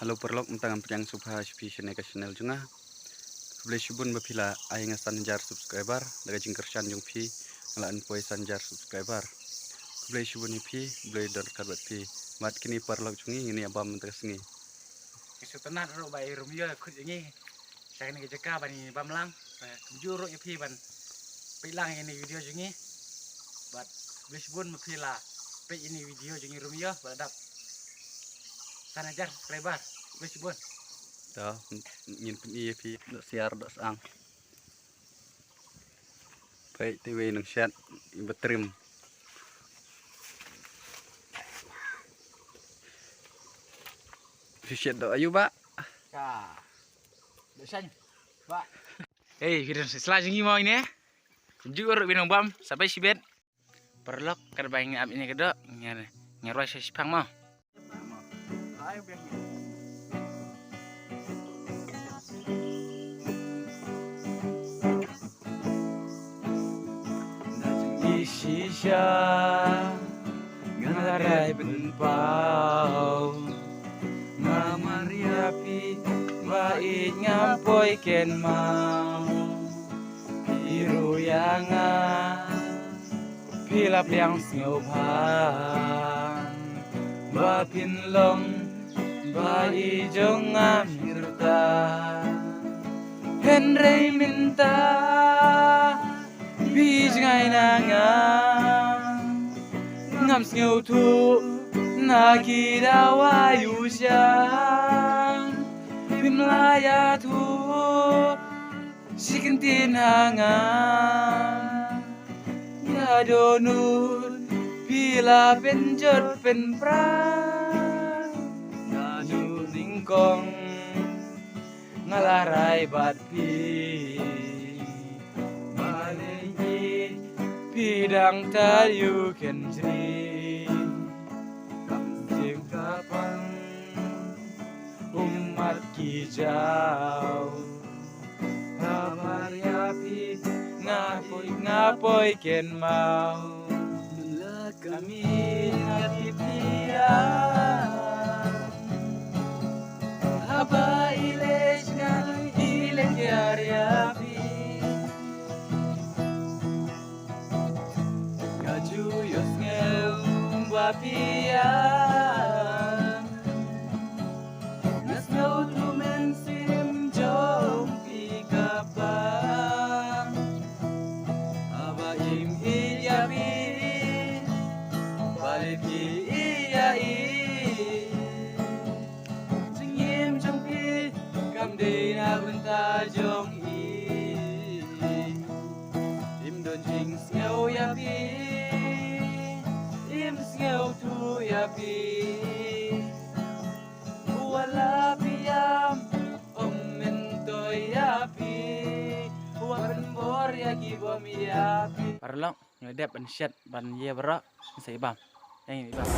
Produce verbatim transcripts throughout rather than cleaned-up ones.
Hello paralok, mynta ngan pdiang sngewbha sha phi shane ka channel jong nga. Khublei shibun ba phi la ai nga san hajar subscriber, da ka jingkyrshan jong phi nga la poi san hajar subscriber. Khublei shibun ïa phi, khublei don ryngkat bad phi. Bad kine paralok jong ngi, ngin ïa bam mynta ka sngi. Ki sngewtynnat ruh ba i Romeo khot ïa ngi sha kane ka jaka ban ïa bam lang. Eh, kumjuh ruh ïa phi ban peit lang ïa kane ka video jong ngi. Bad khublei shibun ba phi la peit ïa kane ka video jong ngi Romeo, ba la dap san hajar subscriber. Khublei shibun. To, ngin pyni ïa phi, doh siar, doh sang. Peit te iwei i nongshet, iba trim. Phi shet doh aïu, Bah? Ka. Doh shane, Bah. Hei, phi don shisha jong ngi mo ine. Kumjuh ruh phi nang bam, sa peit shibit. Paralok, katba ngi ap ine ka doh, ngi, ngi rwai sha shiphang mo. Shisha nga la rai pynpaw, namar ïa phi ba ïeit ngam poi kynmaw. Phi ruh ïa nga phi la pdiang sngewbha ba phin long ba i jong nga mynta. Hynrei mynta phi jngai na nga, ngam sngewthuh na ki dawai u shang. Phim la ïathuh shi kyntien ha nga. Ïa dohnud phi la pynjot pynpra. Naduh nyngkong nga la rai bad phi. Balei phi dang taïew kynjri? Kam shym ka pang ummat ki jaw. Namar ïa phi nga poi, nga poi kynmaw. La ka mih nga phi phi ïa. Haba i leit nga i leit ïa ri ïa phi. Nga ju ïohsngew ba phi ïa. Nga sngewthuh mynsiem jong phi ka pang. Haba im ïeit ïa phi, balei phi ïeit ïa i. Jingim jong phi kam dei na bynta jong i. Im don jingsngew ïa phi, im sngewthuh ïa phi. Wat la phi ïam, ym myntoi ïa phi. Wat pynbor ïa ki bym ïa phi. Paralok, ngi la dep ban shet ban ïa baroh, ngin sa ïa bam. Ïa ngin ïa bam.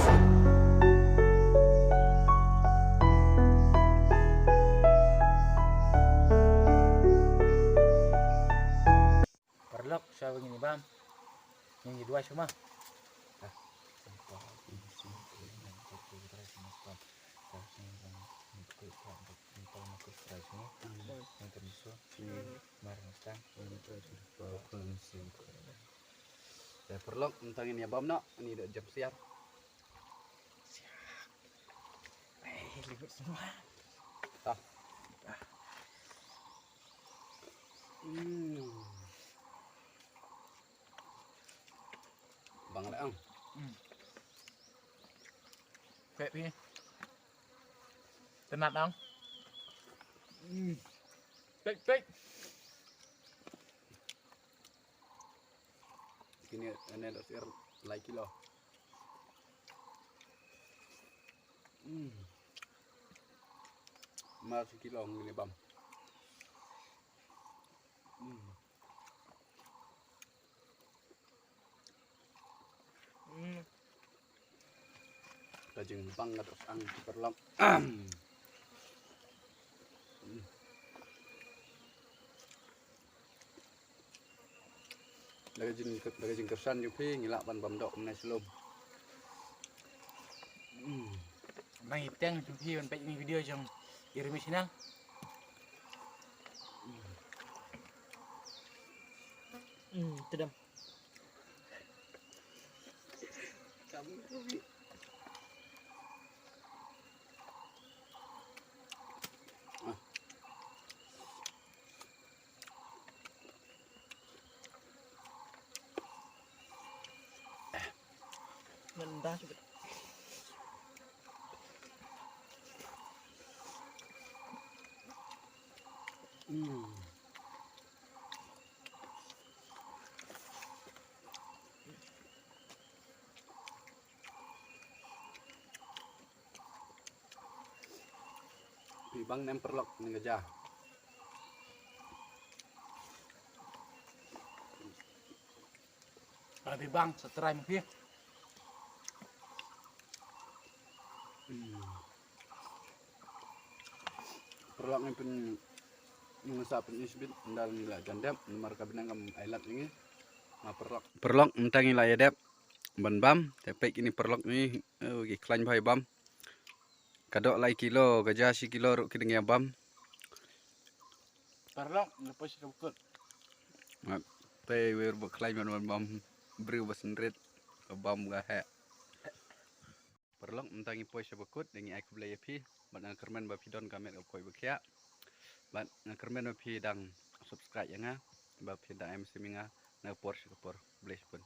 Paralok, shuwa ba ngin ïa bam, ngin ïa duwai shuwa ma. Te paralok, mynta ngin ïa bam noh, ngin ïa dep jam siar. Siar. Eh, lyngngoh semua. Tah. Hmm. Bang leh ang. Hmm. Pek ni. Tenat ang. Hmm. Pek, pek. Kine ane doh siar lai kilo. Hmm. Mar shi kilo ngin ïa bam. Hmm. Hmm. Ka jingbang ka doh sang ki paralok. Da ka jing, da ka jingkyrshan jong phi ngi lah ban bam doh kumne shalom. Hmm. Ngi teng jong phi ban peit ïa kane ka video jong i Rimi Channel. Hmm, tedam. Hmm. Phi bang ne em paralok ne ka ja? Ah, phi bang sa try mo phi. Hmm. Paralok ngi pyn, ngi sa pyn-i shibit, ynda ngi la jan dep, namar ka bneng kam ai lad ïa ngi. Nga paralok. Paralok mynta ngi la ïa dep ban bam, te peit kine paralok ngi, eh, ki khlaiñ bha ïa bam. Ka doh lai kilo, ka ja shi kilo ruh ki dang ïa bam. Paralok, ngi poi sha ka bakut. Mat, te wer ba khlaiñ ban ban bam, briew ba synrit, ka bam ka heh. Paralok, mynta ngi poi sha bakut, dang ngi ai khublei ïa phi, bad nga kyrmen ba phi don ka met ka poi ba khiah. Bad nga kyrmen ba phi dang subscribe ïa nga, ba phi dang ai mynsiem ïa nga, na ka por sha ka por, khublei shibun.